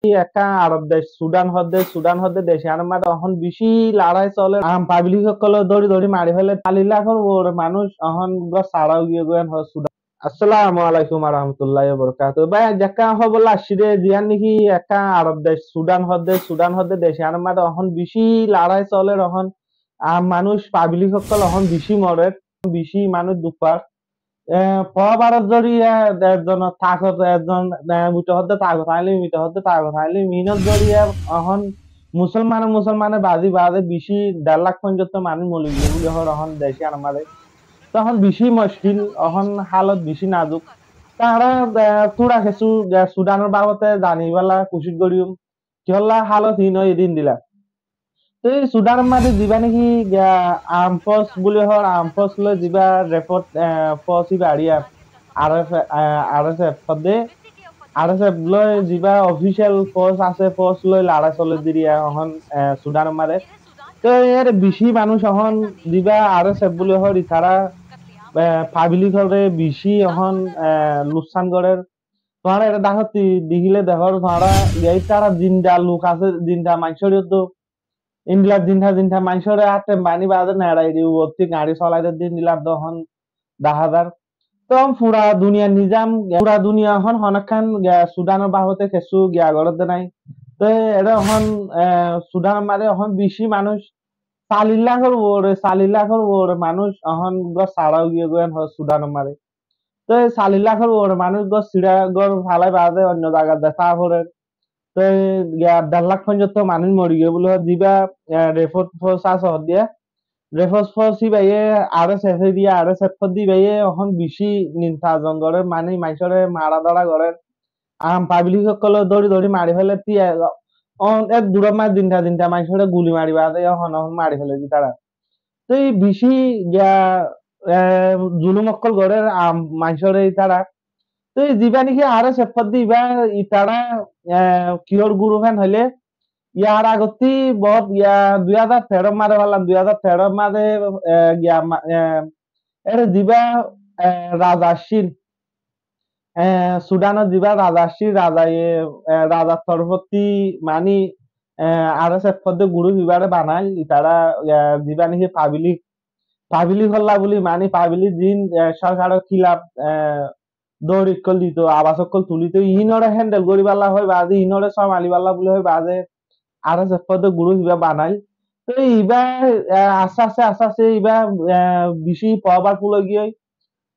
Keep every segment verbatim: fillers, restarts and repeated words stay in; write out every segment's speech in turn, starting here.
Ekkán Arob dec Sudan hoó de, Sudan hoó de dec iánor mazé ehón bicí lorai soler. Am pablik ókkolore dóri dóri mari féle. Sallic lakór uore manúic ehón gór sára ói giyé goi hoó Sudan. Assalamu alaikum warahmatulláhi wabarakátuhu. Bái, aijja ekkán hóbor loi aiccí de, ziyán niki ekkán Arob dec Sudan hoó de, Sudan hoó de dec iánor mazé ehón bicí lorai soler. Ehón am manúic pablik ókkol ehón bicí morer, bicí manúic duk far. E, power zoriya ekzon takot, ekzon, e, mita hoó de takot aile, mita hoó de takot aile, inor zoriya ehón musolmane musolmane bazi bazi bicí der lak foijjonto manúic mori giyé buli hoór ehón dec iánor mazé. Tohón bicí muckil, ehón halot bicí nazuk. Te añára, e, tura kessú, e, Sudanor babote zani bála kucíc goijjum. Kiyólla halot hín óiye de endilla. Te Sudanor mazé zibá niki, e, armed force buli hoór, armed force loi zibá report, e, force ibá ariya, R S F, e, R S F hoó de, R S F loi zibá official force asé, force loi lorai soler de riya ehón, e, Sudanor mazé. Te ere bicí manúic ehón zibá R S F buli hoór itará, e, pablik óre bicí ehón, e, luksan gorer. Tuáñra ere dahotti dekíle dehór, tuáñra itará zinda luk asé, zinda maincóre yó endilla zinda zinda maincóre átte bani baade nerai di uottí gañçi solai de endilla de ehón dahá zar. Tohón fura duniyar nizam, fura duniya ehón honókkan, e, Sudanor babote kessú giya gorer de nai. Te ere ehón, e, Sudanor mazé ehón bicí manúic, sallic lakór uore, sallic lakór uore manúic ehón gór sára ói giyé goi hoó Sudanor mazé. Te sallic lakór uore manúic gór síra, gór félai baade oinno zagat zai táa forer. Te, e, der lak foijjonto manúic mori giyé buli hoór zibá, e, report force asé hoó de. Report force ibáye R S F e diya, R S F hoó de ibáye ehón bicí nirjatton gorer, mani maincóre mara dóra gorer. Am pablik ókkolore dóri dóri mari féle, ti, e, on ek duror mazé zinda zinda maincóre guli mari baade ehón ehón mari féle de itará. Te bicí giya, e, zulum ókkol gorer am maincóre itará. Te zibá niki R S F hoó de ibá itará, e, kiyór group en hoilé, yar agottí bout, ya, dui házar teró mazé bála, dui házar teró mazé, e, giya ma-, e, ere zibá, e, raza accíl, e, Sudanor zibá raza accíl, razaye, e, razar torfótti mani, e, R S F hoó de group ibáre banail, itará, e, zibá niki pablik, pablik ólla buli mani pablik zin, e, sorkaror kilaf, e, dóri ókkol dito, abas ókkol tulito, inore handle goríballa hoi baade, inore sómali balla buli hoi baade, R S F hoó de group ibá banail. Te ibá, e, asté asté, asté asté ibá, e, bicí powerful ói giyói.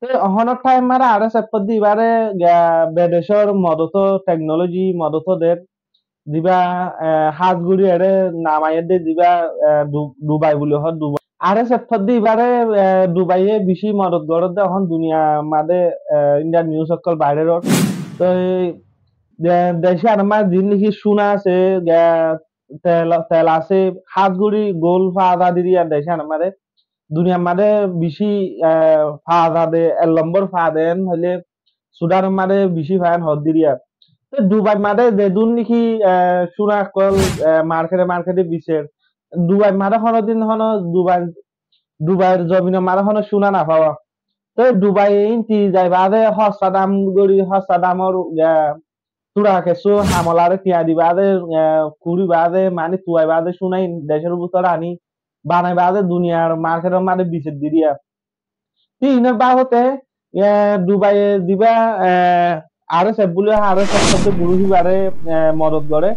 Te ehónor time mazé R S F hoó de ibáre, e, bedecór modot, technology modot der. Zibá, e, hás gorí ere nam aiyér de zibá, e, Du-, Dubai buli hoór, Dubai. R S F hoó de ibáre, e, Dubai e bicí modot gorér de ehón duniyar mazé, e, Indian news ókkol bairer. Te, e, de-, dec iánor mazé zin niki suna asé, e, tel, tel asé, hás gorí gold faa za de riya dec iánor mazé. Duniyar mazé bicí, e, faa za de, ek lombor faa de en hoilé Sudanor mazé bicí faa en hoó de riya. Te Dubai mazé zedún niki, e, suna ókkol, e, markete markete bicer. Dubai mazé honodin hono Dubai, Dubair zobinor mazé hono suna no faa. Te Dubai inti zai baade hosta dam gorí, hosta damor, e, tura kessú hamolare tiañ di baade, e, kuri baade, mani tuai baade, suna in decór bútore ani banai baade duniyar marketor mazé bicer de riya. Te inor babote, e, Dubai e zibá, e, R S F buli, R S F hoó de group ibáre, e, modot gore.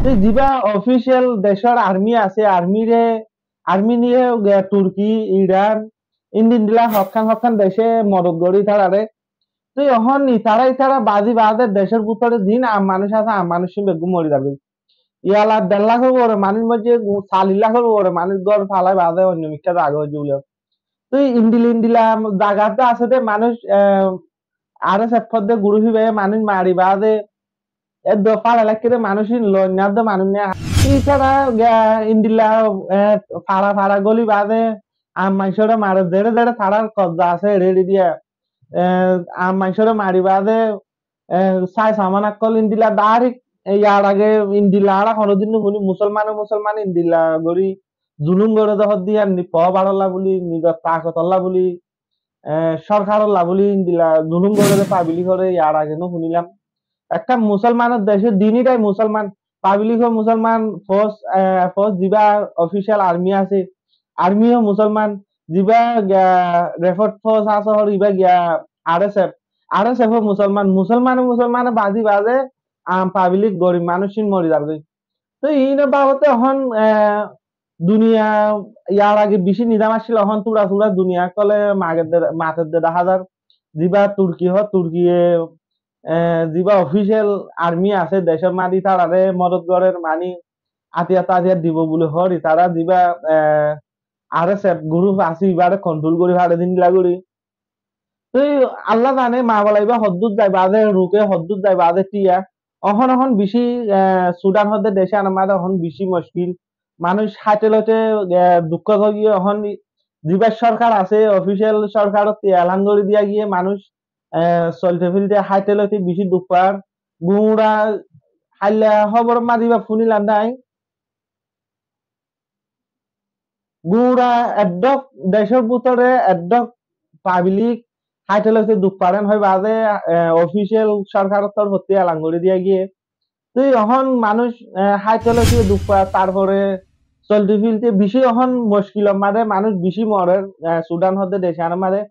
Te zibá official decór army asé, army re, army niye, e, Turki, Iran, indi indilla hokkán hokkán dece modot gore itarare. Te ehón itará, itará bazi baade decór bútore zin am manúic asé, am manúic ín beggún mori zagói. Yala der lakór uore manúic moijjé, sallic lakór uore manúic gór félai baade oinno mikká zaga óiye buli. Te indilla indilla zagat asé de manúic, e, R S F hoó de group ibáye manúic mari baade, eddo fárai laikké de manúic ín loinna de manúic nai. Itará, e, indilla, e, fara fara goli baade, am maincóre mare, zere zere tarár kobza asé, ere ere diya, e, am maincóre mari baade, e, sai saman ókkol indilla darik, e, yar age indilla añára honodin no funi, musolmane musolmane indilla gorí zulum gore de hoó de, indi power olla buli, nizor takot olla buli, e, sorkar olla buli indilla zulum gore de pablik ore yar age no funilam. Ekkán musolmanor decót dinitái musolman, pablik ó musolman, fous, e, fous zibá official army asé, army ó musolman, zibá, e, refort fous asé hoór ibá giyá R S F, R S F ó musolman, musolmane musolmane bazi baze am pablik gorib manúic ín mori zargói. Toi iín babote ehón, e, duniya, yar age bicí nizam accíl, ehón tura tura duniya ókkole mager de, mater de dahá zar. Zibá Turki hoó, Turkiye, e, zibá official army asé decór maze ítarare modot gorer, mani átiyar tátiyar dibo buli hoór, ítara zibá, e, R S F group asé ibáre control gori fare de endilla gori. Toi Allah zane, mamala ibá hoddúr zai baade ruke, hoddúr zai baade tiya. Ehón, ehón bicí, e, Sudan hoó de dec iyánor maze ehón bicí muckil. Manúic háite loite, e, duk fá giyé, ehón zibá sorkar asé, official sorkarottú elan gori diya giyé, manúic, e, solte filte háite loite bicí duk far. Gura háilla hóbor maze ibá fúnilam dé añí. Gura eddók decór bútore eddók pablik háite loite duk faren hoi baade, e, official sorkaror torfottú elan gori diya giyé. Toi ehón manúic, e, háite loite duk far, tarfore solte filte bicí ehón muckilor maze manúic bicí morer, e, Sudan hoó de dec iyánor maze.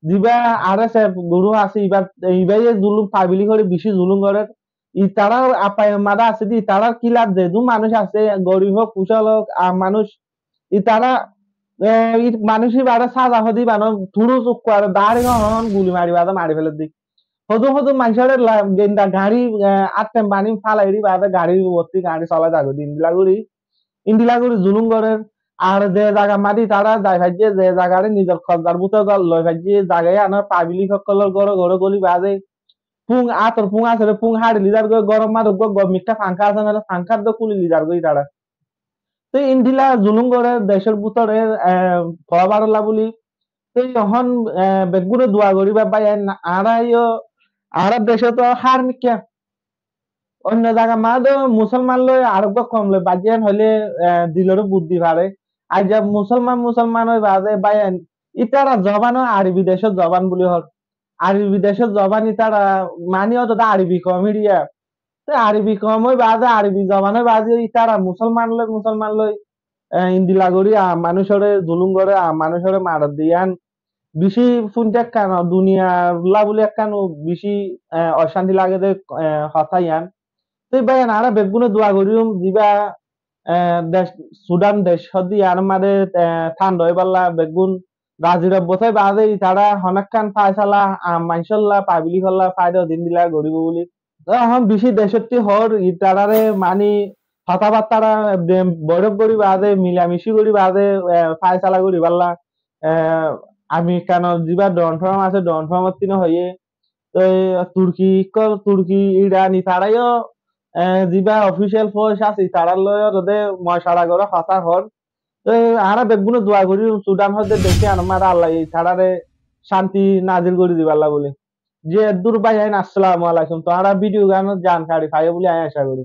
Zibá R S F group asé, ibá, ibáye zulum, pablik ore bicí zulum gorer. Ítara apaiyar maze asé de, ítarar kilaf zedún manúic asé, gorib ók, fusal ók, am manúic, ítara, e, í manúic ibáre saza hoó de ibá no, turus ukkuare dahari no hon guli mari baade mari feler de. Hodún hodún maincóre la-, genda gañri, e, attem bani falai di baade gañrir uottú gañri solai zagói de endilla gori. Endilla gori zulum gorer. Ar ze zagar maze ítara zai faijje, ze zagare nizor kobzar bútore gol-, loi faijje, zaga iyánor pablik ókkolor góre góre goli baade, fung, átor fung asé de fung hári lizar goi, góror maze uggúa gom mikká fañká asé, noóile fañká dó kúli lizar goi ítara. Toi endilla zulum gorer decór bútore, e, fua barolla buli. Toi ehón, e, beggúne dua goriba bái, añára yó, añárar decót tó hár mikká. Oinno zagar maze dó musolman loi areggúa koum loi baijjé yián hoilé, e, diloré buzdi fare. Aijja musolman musolman ói baade bái, ítara zoban ó Arobi decór zoban buli hoór. Arobi decór zoban ítara mani ódode Arobi koum íriya. Te Arobi koum ói baade, Arobi zoban ói baade ítara musolman loi musolman loi, e, endilla gori am manúicore zulum gore, am manúicore marer de yián bicí fúnte ekkán duniyalla buli ekkán bicí, e, ocánti lage de, e, hotá yián. Te bái, añára beggúne dua goijjum, zibá, e, dec, Sudan dec hoó de yiánor maze, e, thándha óiballa beggún razi robot ói baade ítara honókkán faisala am maincólla, pablik ólla faida din dilla goribo buli. Ehón bicí decótti hoór ítarare mani hotábattara, e, boiçók gori baade, milamici gori baade, e, faisala gori balla, e, Amerikanor zibá Donald Trump asé, Donald Trump ottíne hoiyé, e, Turki, Turki, Iran, ítara yó, e, zibá official force asé, ítarar loi yó zodi mocara gore hotá hoór. E, añára beggúne dua gorí, Sudan hoó de dec iyánor maze Allah ítarare cánti nazil gori diballa buli. Ze dur bái ain, assalamu alaikum. Tuáñra video gán zankari faiyó buli añí aca gorí.